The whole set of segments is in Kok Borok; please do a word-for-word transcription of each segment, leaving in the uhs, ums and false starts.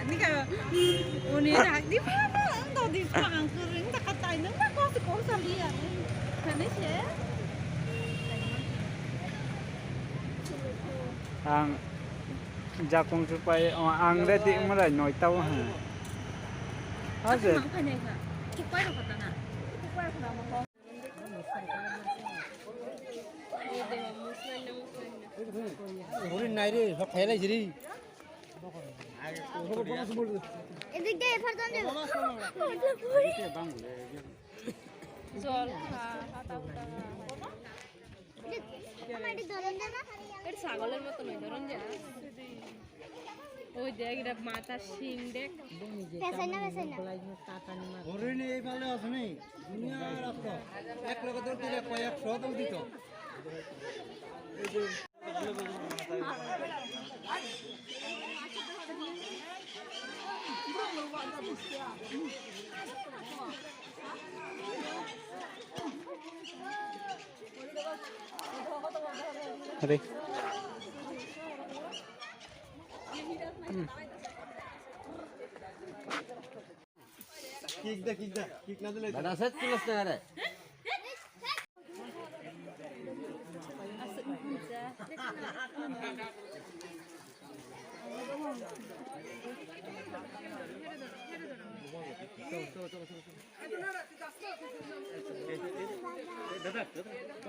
Nika, uni rak di pa pa, ang to di pa ang kering tak katai nang tak kau sekolah sandi ya. Kene sih. Ang jakong supai, oh, ang ready mulai noi tau ha. Aje. Mang phai nai kha. Kupai rok kata na. Kupai rok na mo. Uri nai re, sok khailai jiri. এদিক দিয়ে এফার দন দেবে। জল খা, পাতা উঠা। এদিক, আমার এদিক ধরন দে না। এটা ছাগলের মতো নয়, ধরন যে। ওই দেখ, এটা মাথা শিং দেখ। পেছাই না, পেছাই না। হরিণ এই পালে আছে নি? দুনিয়া রাখতো। এক লোকে দৌড় দিলে কয়েকশো দৌড় দিত। Hadi. Hmm. Kick da, kick da, kick na dile. Bana set tulas na re.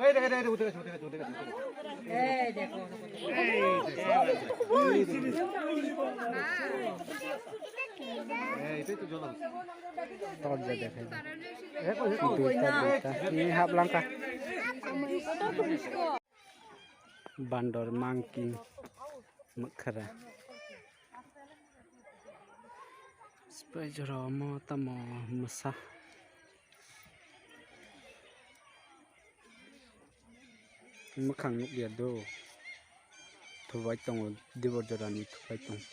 এই, এটাই তো জ্বলা হচ্ছে। দরজা দেখে। দুইটা, দুইটা। এই হাফ লঙ্কা। বান্দর, মাংকি, মখরা। Spray jora omo tamo mwsa. Mwkhang nukya do. Thubai tongo, dibor jorani thubai tongo.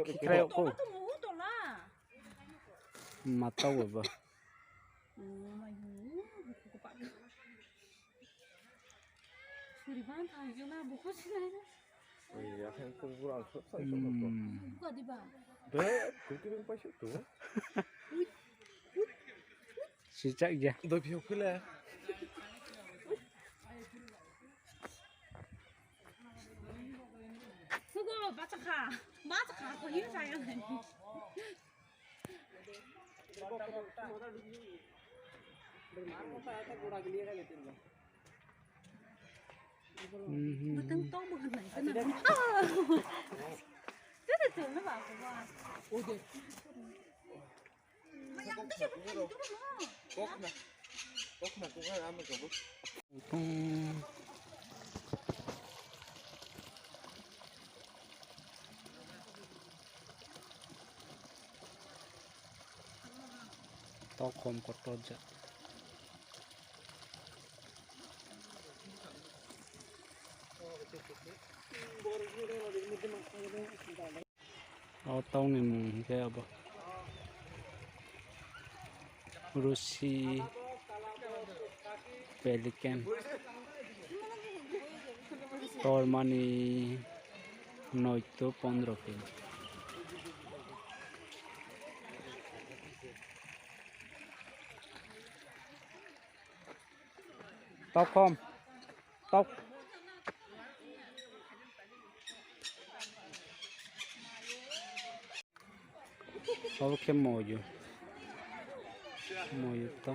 Khikrayo ko. Mata waba. Sijak ya. Doi phiyok phile. Sugo, bacha kha. Bacha kha, ko hin saya. Mhm. Batang tong bukan naik, kena. Ah. Itu tuh, lu apa, apa? Kok na, kok na, kok na, ama kabo. Tokhom kotor ja. O tongni mung hingke abo Rusi Pelican tormani noito pondro kilo. Tokhom. Tok. Obo khe moyu. Moyu to.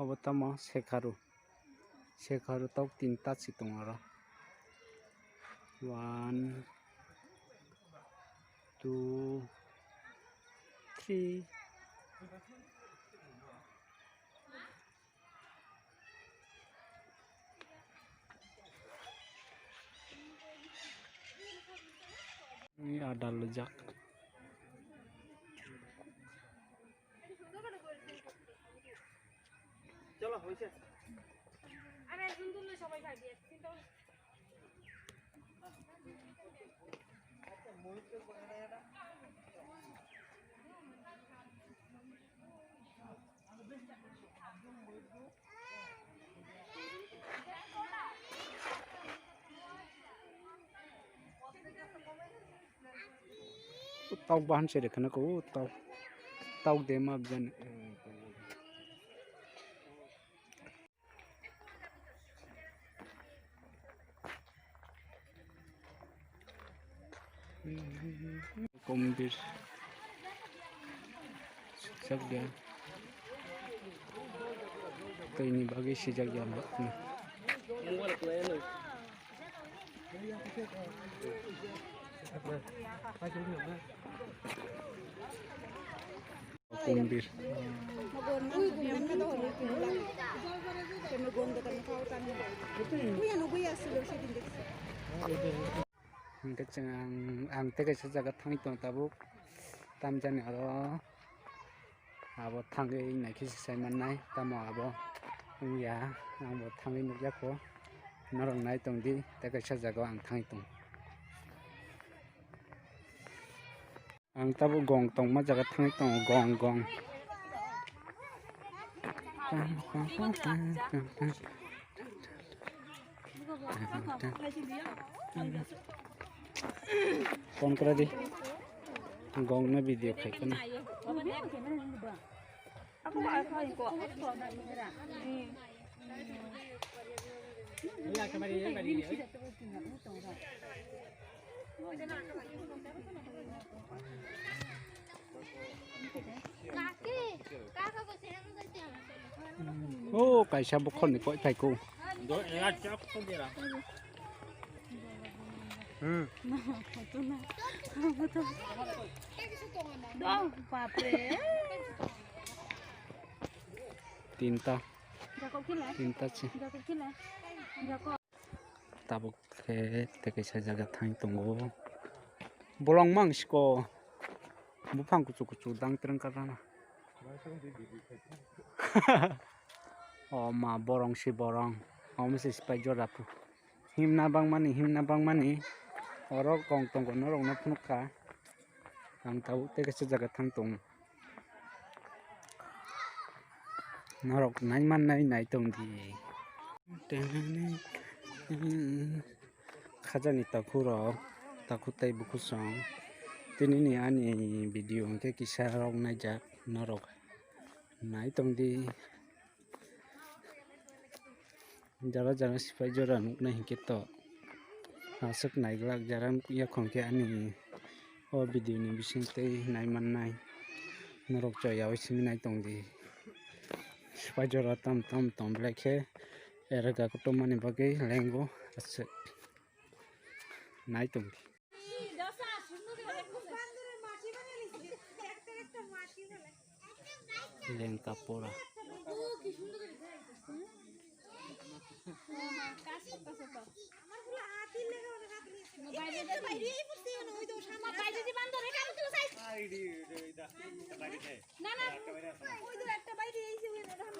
Obo tamo sekharu, sekharu tok tinta si tongo oro. One, two, three. Ni ada lejak. চলো, হয়েছে। আরে, একজন তুললে সবাই খাবি, এক চিন্তা করো। Tok bahan se rekhana ko, tok, tok de ma bjani. Kombir sijak ya. Twi ni bagwi sijak ya. Kumbir. Hingke chwng ang, ang tei kaisa jaga thangwi tongo tabuk. Tamjani oro abo thangwi naikhe se sai mannai. Tamo abo wngya, ang bo thangwi nukya kho. Norok nai tongdi, tei kaisa jaga o ang thangwi tongo. Ang tabuk gong tongma jaga thangwi tongo, gong, gong. Phone kora di. Gong no video khai kheno. O kaisa bokhorni koi phaikho. Hmm. Dong, bapre. Tinta. Jakob kila. Tinta se. Jakob kila. Jakob. Tabuk khe tei kaisa jaga thang tongo. Bolong mang siko. Buphang kuchuk kuchuk dang tereng karana. O ma borong si borong. Omo se sipai jora phu. Himna bangmani, himna bangmani. Oro kong tongo norok no phunuk kha. Ang tabuk tei kaisa jaga thang tongo. Norok nai mannai nai tong di. Khajani takhuk rok, takhuk tei bukhuk song. Tini ni ani video hwnkhe kisa rok naijak norok nai tong di. Jara jara sipai jora nuknai hinkhe to aswk naiglak jara yakhon khe ani o video ni bising tei nai mannai norok choi yaui simi nai tong di. Sipai jora tam tam tong belai khe erga kutung mani bagwi lengo aswk nai tong di. Lengka pora.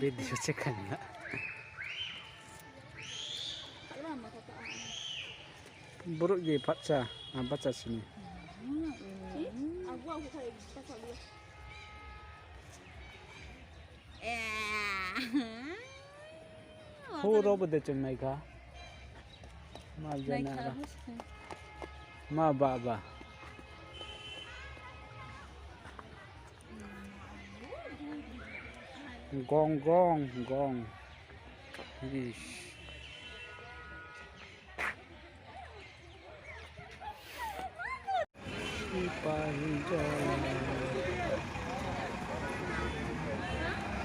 Video check khaina. Borok je patsa, ah, patsa sini. Huro bo de chwng naikha. Ma jana. Ma ba ba. Gong, gong, gong. Ish.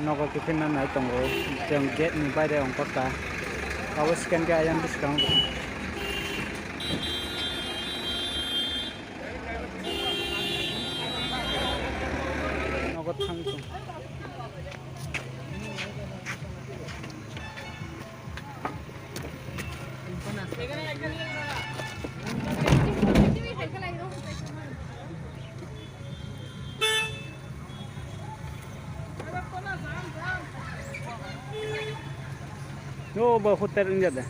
Nogo kiphilna nai tongo, chwng gate ni baire ongkhorkha. Abo scan khe ayang bwskango. Nogo thang tong. Yo, ba hotel wngya de.